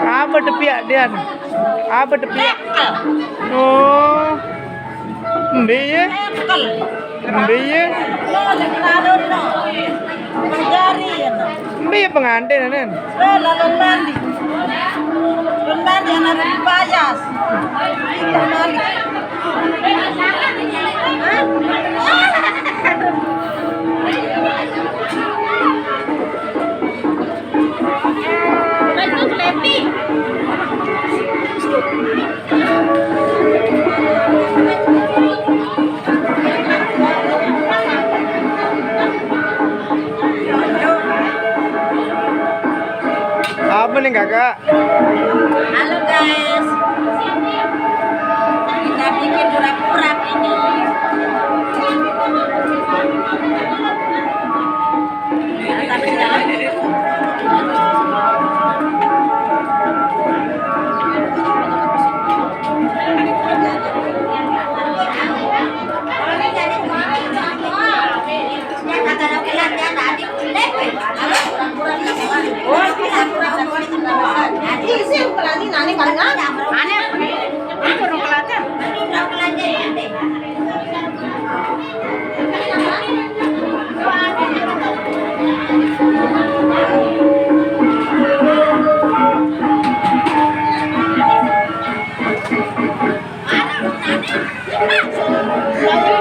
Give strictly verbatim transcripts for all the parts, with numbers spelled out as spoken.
Apa tepiak, Dian? Apa tepiak? Oh. Mbe ye? Mbe ye? Mbe ye pengantin, Nen? Apa nih, Kakak? Halo, guys. Kita bikin urap-urap ini.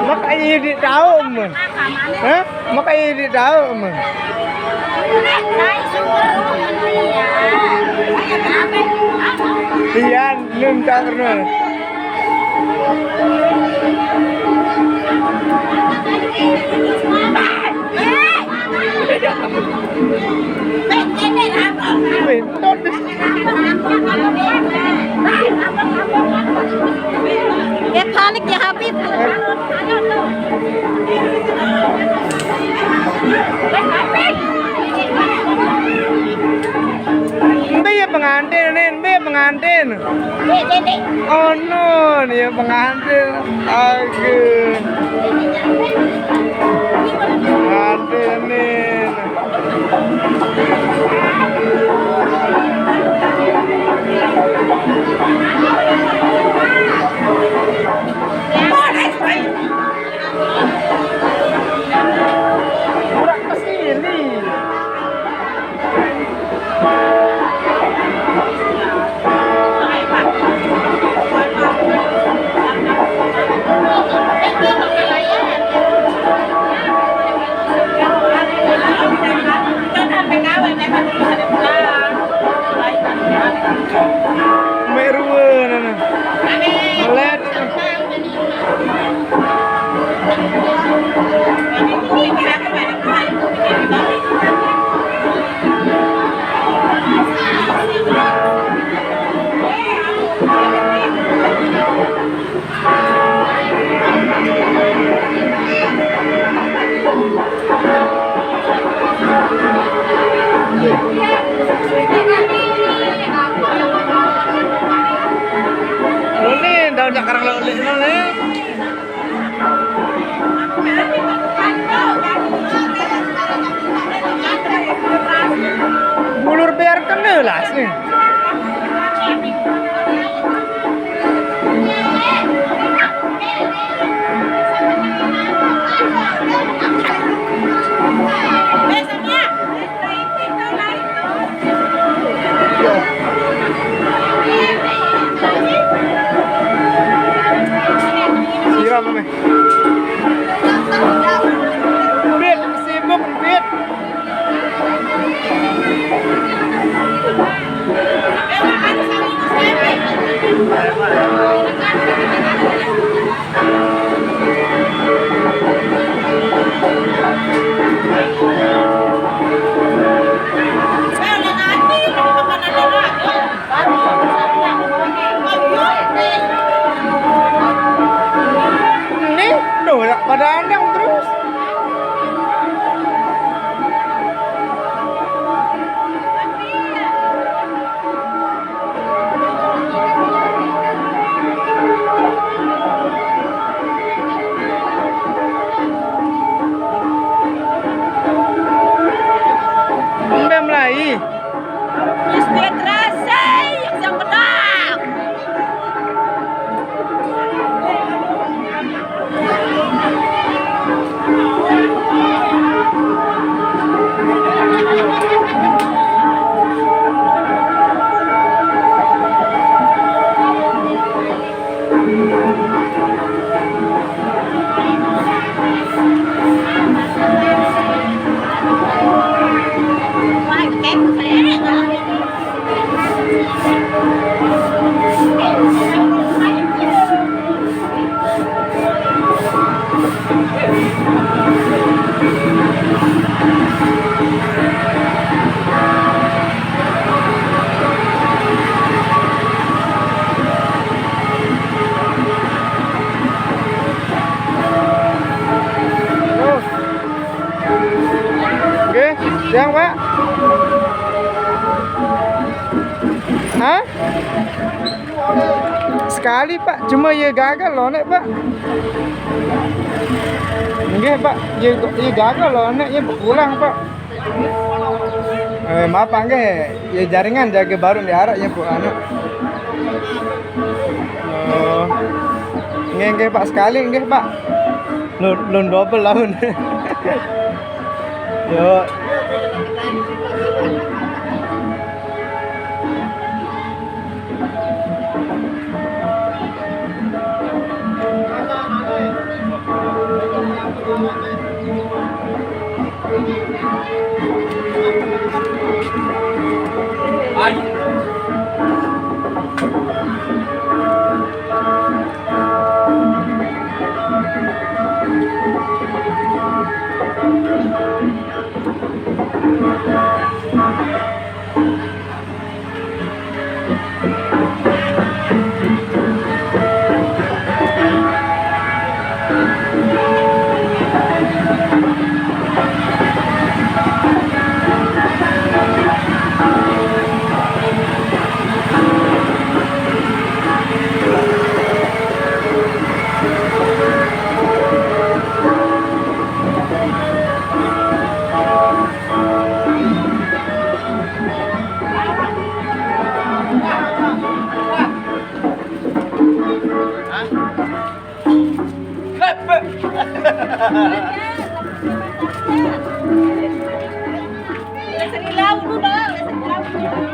Makanya di tahu, men. Hah? Makanya di tahu, men. Iya, nun tak pernah. Weh, entot deh. Ya, panik ya, Habib. Mbe ye pengantin, Nen? Mbe ye pengantin? Dek, dek, dek. Oh no, ye pengantin. Aduh. Pengantin, Nen. Kurang kesini. Meruan, ana. Melet. Lo ni, daun cakar lo ni, lo ni. Yang, Pak? Hah? Sekali, Pak. Cuma ye gagal lonek, Pak. Nggih, Pak. Ye, ye gagal lonek, ye pulang, Pak. Eh, maaf, Pak, nggih. Ye jaringan jage baru diarak ye, Pak, anu. Oh. Nggih, nggih, Pak, sekali nggih, Pak. Lun, lun double laun. Yo.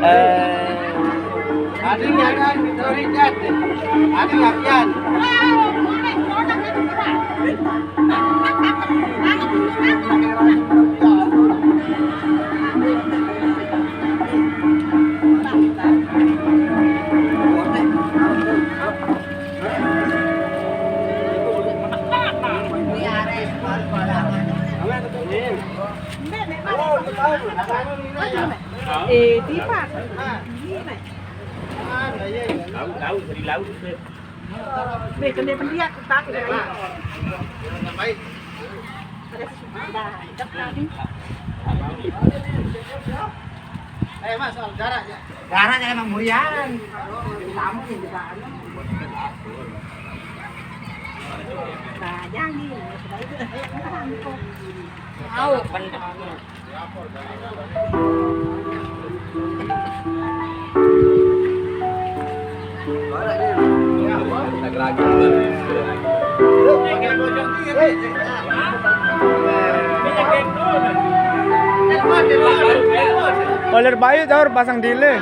Eh, ada yang ada, ada yang ada. Eh, di pas. Tahu, tahu, dari laut. Nih, kena pendiat, tak kena. Eh, Mas, soal jarak ya. Jarak ya emang murian. Tamu nih kita anu. Nah, jangan. Tahu, bener. Oler bayu caur pasang dile.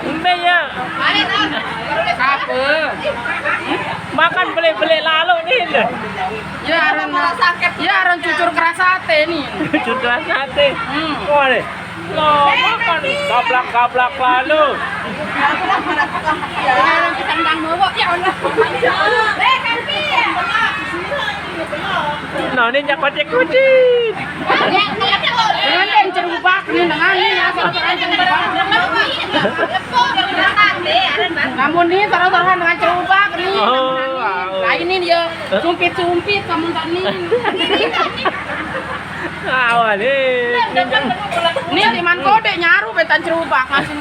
Embe ya. Apa? Makan belik-belik lalu nih. Ya, aran, ya, aran cucur kerasate nih. Cucur kerasate. Hmm. Wah, nih. Lo makan gablak-gablak lalu. Ya, aran pisang bang mogok, ya Allah. Nah, ini nyak kucing-kucing. Dengan dan cerubak nih, dengan nih, ya, sorot-sorotan cerubak. Namun nih, sorot-sorotan dengan cerubak nih. Oh, wow. Lain nih dia, sumpit-sumpit kamu tadi. Awan, eh. Nih, di man kode nyaru betan cerubak, masih.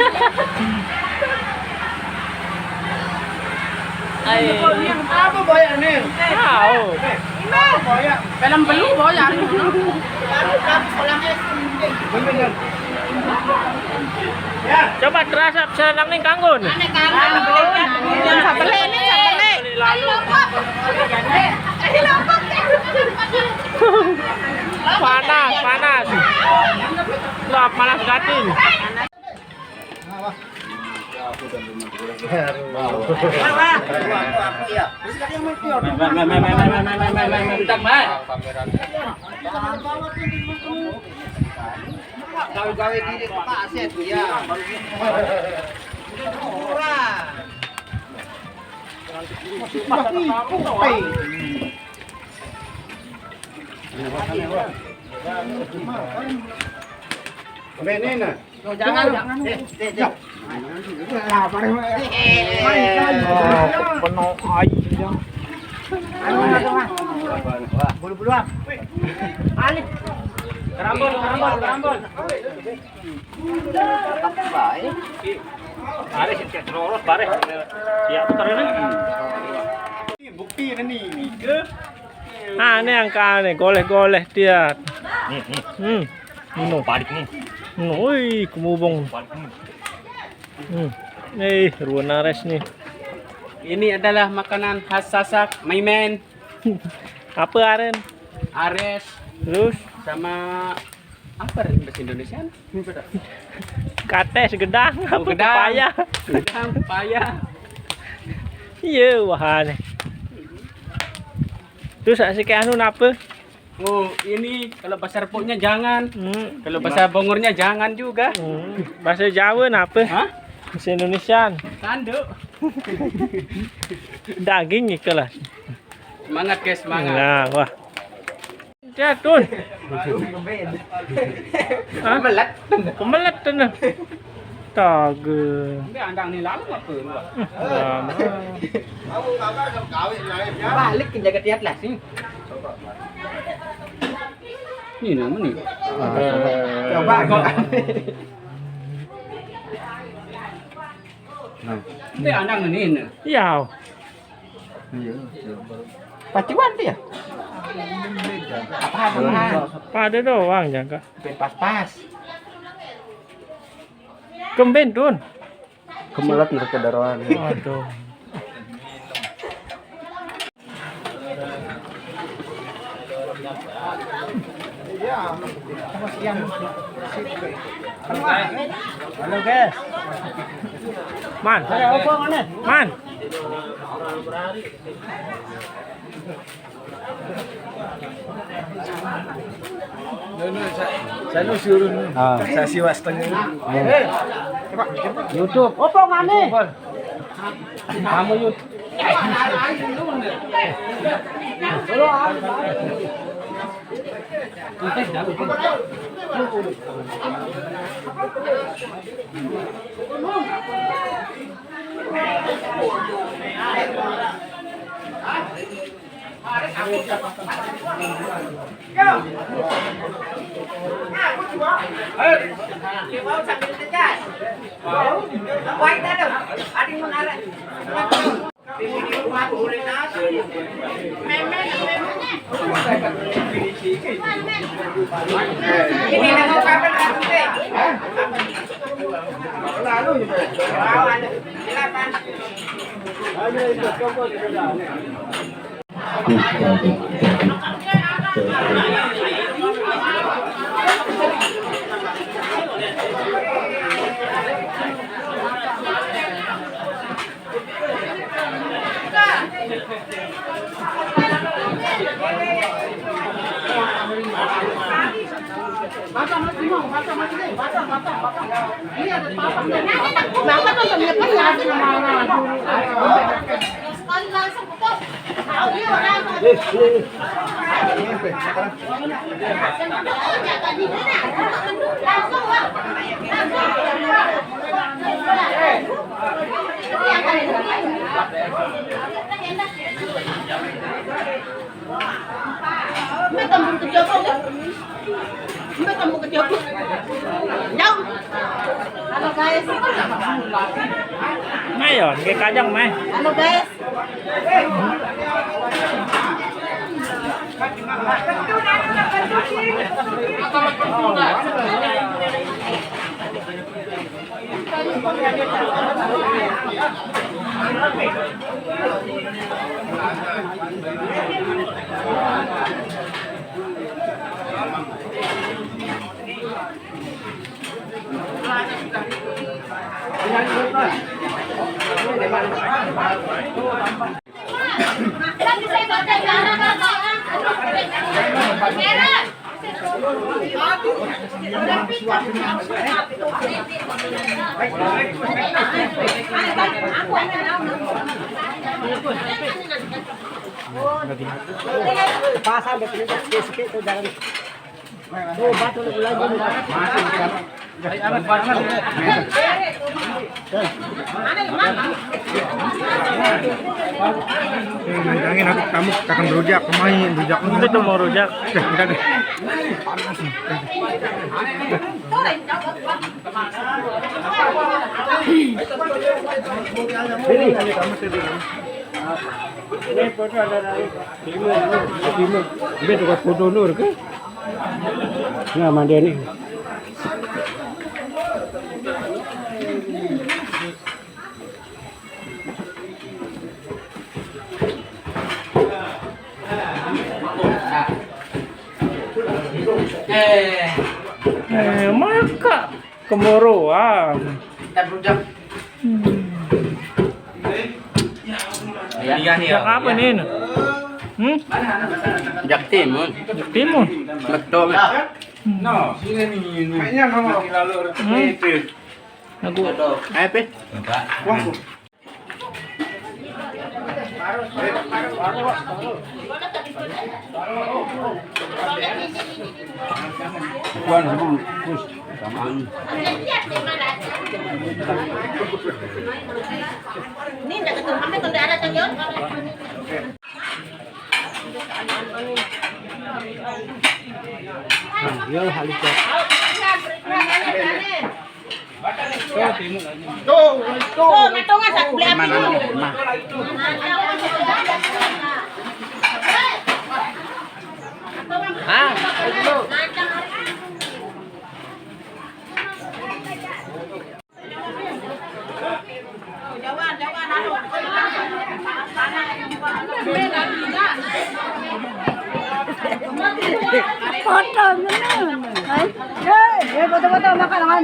Ai. Apa boyak nih? Tahu. Apa boyak? Film belum boyak hari ini. Baru, baru sekolah S D. Bener. Ya. Coba terasa selang nih kanggo nih. Aneh kanggo. Sabele nih, sabele. Lalu. Panas, panas. Lah, panas gatin. Gawe-gawe diri kok kasih tuh ya. Murah. Ini nah. Jangan, jangan. Eh, eh, eh. Penuh air. Bulu-buluan. Ani. Kerambol, kerambol, kerambol. Baris, cek lolos, baris. Ya, putar ini. Bukti ini. Ah, ini angka nih, goleh-goleh dia. Hmm. Ini. Balik nih. Ini, wih, kemubung. Balik nih. Hmm. Eh, ruanares nih. Ini adalah makanan khas Sasak, maimen. Apa aren? Ares. Terus? Sama apa bahasa Indonesia? Kate segedang, apa gedang. Pepaya? Gedang, pepaya. Iya, wahane. Terus asik anu napa? Oh, ini kalau bahasa Repoknya jangan. Hmm. Kalau bahasa Bongornya jangan juga. Hmm. Bahasa Jawa napa? Hah? Bahasa Indonesian. Tanduk. Daging nih lah. Semangat, guys, semangat. Nah, wah. Jatun. Hah? Kemelet. Kemelet tuh. Taga. Ini andang nih lalu apa? Lama. Balik ke jaga tiat lah sih. Ini nama nih. Coba. Nah. Ini andang nih. Iya. Iya, iya. Pacuan dia. Apa, apa? Pada doang jaga. Ben pas-pas. Kemben, Dun. Kemelet mereka daroan. Waduh. Halo, guys. Man. Ada apa, mana? Man. Saya, saya suruh nih. Ah. Saya siwa setengah. Eh. YouTube. Apa, mana? Kamu YouTube. Mbak tambun ke Joko, kan? Mbak tambun ke Joko. Jauh. Halo, guys. Ayo, ke kajang, Mai. Halo, guys. Pasang dia punya sikit-sikit tu dalam. Oh, batu lagi, lagi. Eh, nanti angin aku kamu akan rujak, main rujak. Itu mau rujak. Dah, udah deh. Panas nih. Ini, ini foto ada dari. Ini tukar foto nur ke? Nah, mandi ni. Eh, maka kemoroan. Hmm. Iya nih. Yang apa nih? Hmm? Jak timun. Jak timun. Betul. Hmm. No, sini nih. Kayaknya no. Hmm. Aku. Ayo, Pe. Wah. Kuan, kuan. Samaan. Ini ndak ketemu sampai ke daerah kan, Jon? Nah, dia halus ya. Tuh, tuh. Tuh, ngetungan satu beli api. Mana, mana? Hah? Foto, mana? Hai. Eh, eh, foto-foto, makan, makan.